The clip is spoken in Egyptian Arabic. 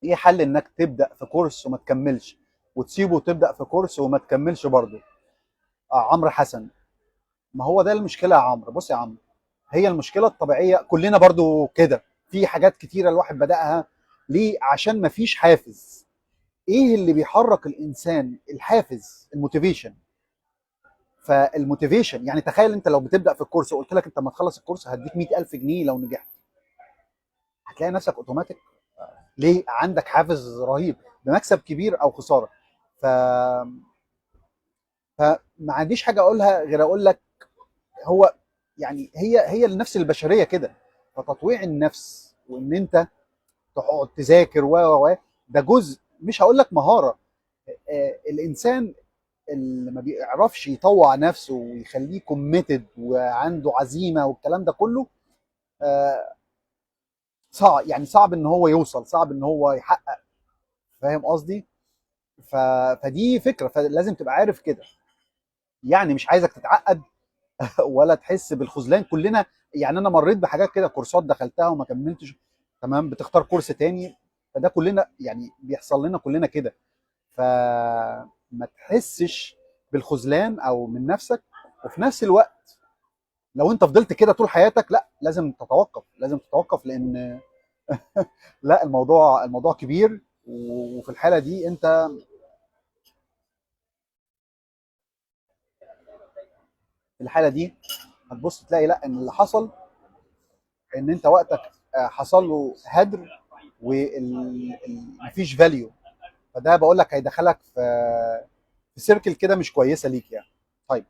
ايه حل انك تبدا في كورس وما تكملش، وتسيبه وتبدا في كورس وما تكملش برضه؟ عمرو حسن، ما هو ده المشكلة يا عمرو. بص يا عمرو، هي المشكلة الطبيعية كلنا برضو كده، في حاجات كتيرة الواحد بداها ليه؟ عشان ما فيش حافز. ايه اللي بيحرك الانسان؟ الحافز، ال motivation. فال motivation يعني تخيل انت لو بتبدا في الكورس وقلت لك انت لما تخلص الكورس هديك 100,000 جنيه لو نجحت، هتلاقي نفسك اوتوماتيك. ليه؟ عندك حافز رهيب بمكسب كبير او خسارة. فما عنديش حاجة اقولها غير اقول لك هو يعني هي النفس البشرية كده. فتطويع النفس وان انت تقعد تذاكر و و و ده جزء، مش هقول لك مهارة. الانسان اللي ما بيعرفش يطوع نفسه ويخليه committed وعنده عزيمة والكلام ده كله، صعب، يعني صعب ان هو يوصل، صعب ان هو يحقق. فاهم قصدي؟ فدي فكرة، فلازم تبقى عارف كده. يعني مش عايزك تتعقد ولا تحس بالخذلان. كلنا يعني انا مريت بحاجات كده، كورسات دخلتها وما كملتش، تمام، بتختار كورس تاني، فده كلنا يعني بيحصل لنا كلنا كده. فما تحسش بالخذلان او من نفسك، وفي نفس الوقت لو انت فضلت كده طول حياتك، لا، لازم تتوقف، لازم تتوقف، لان لا، الموضوع كبير. وفي الحالة دي انت في الحالة دي هتبص تلاقي لا، ان اللي حصل ان انت وقتك حصل له هدر ومفيش value. فده بقول لك هيدخلك في circle كده مش كويسة ليك يعني. طيب